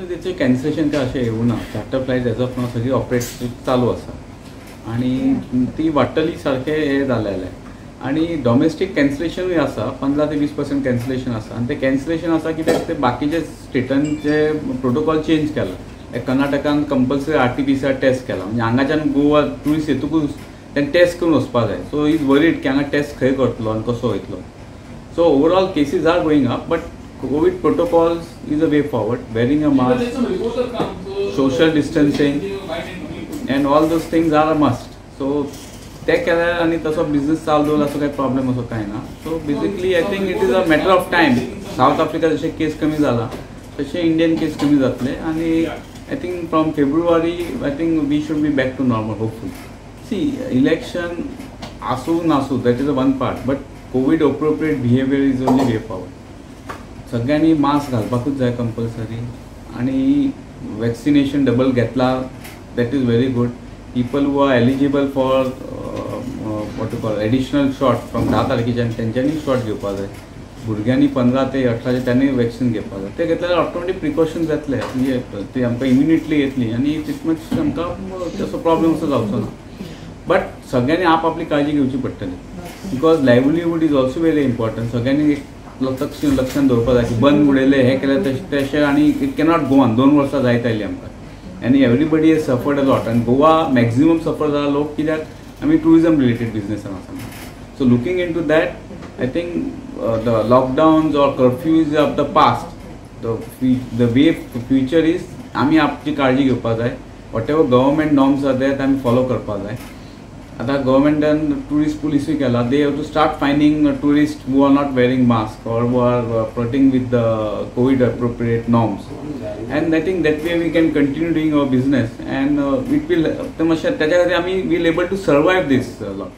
तेचें कॅन्सलेशन काय अशें येवना. Charter flight as of now सगळी ऑपरेट चालू आसा आनी ती वाडटली सारकें हें जालें जाल्यार. आनी डॉमेस्टीक कॅन्सलेशनूय आसा, 15 ते 20% कॅन्सलेशन आसा. आनी तें कॅन्सलेशन आसा कित्याक ते बाकीचे स्टेटांचे प्रोटोकॉल चेंज केला. कर्नाटकान कंपल्सरी RT-PCR test केला, म्हणजे हांगाच्यान गोवा ट्युरिस्ट येतकूच तेणें टेस्ट करून वचपा जाय. सो is worried की हांगा टेस्ट खंय करतलो आनी कसो वयतलो. So overall cases are going up, but COVID protocols is a way forward. Wearing a mask, social distancing and all those things are a must. So ते केल्यार आनी तसो बिजनेस चालू दवरलो असो कांय प्रॉब्लेम असो कांय ना. So basically I think it is a matter of time. South Africa जशें केस कमी जाला तशें इंडियन केस कमी जातले आनी I think from February I think we should be back to normal hopefully. See, election आसूं नासूं that is a one part, but COVID appropriate behaviour is only way forward. सगळ्यांनी mask घालपाकूच जाय कंपल्सरी आनी vaccination double घेतला that is very good. People who are eligible for what you call additional shot from 10 तारखेच्यान तेंच्यांनी shot घेवपाक जाय. भुरग्यांनी 15 ते 18 त्यांनी वॅक्सिन घेवपाक जाय. ते घेतल्यार ऑटोमॅटीक प्रिकॉशन जातले, म्हणजे ती आमकां इम्युनिटली येतली आनी तितून आमकां तसो प्रॉब्लेम असो जावचो ना. बट सगळ्यांनी आपआपली काळजी घेवची पडटली, because livelihood is also very important. सगळ्यांनी एक लक्षात दवरपाक जाय की बंद उडयलें हें केलें तशें आनी it cannot go on. 2 वर्सां जायत आयलीं आमकां आनी everybody has suffered a lot आनी गोवा मॅक्झिमम सफर जाला लोक, कित्याक आमी ट्युरिजम रिलेटेड बिजनेसान आसा. So looking into that I think the lockdowns or curfews of the past, the way future is आमी आपली काळजी घेवपाक जाय. Whatever government norms are there ते आमी फॉलो करपाक जाय. आतां गव्हर्मेंटान ट्युरिस्ट पुलिसूय केला, they have to start fining tourist who are not wearing mask or who are flirting with the COVID appropriate norms, and I think that way we can continue doing our business and it will मातशें तेच्या खातीर आमी will able to survive this lot.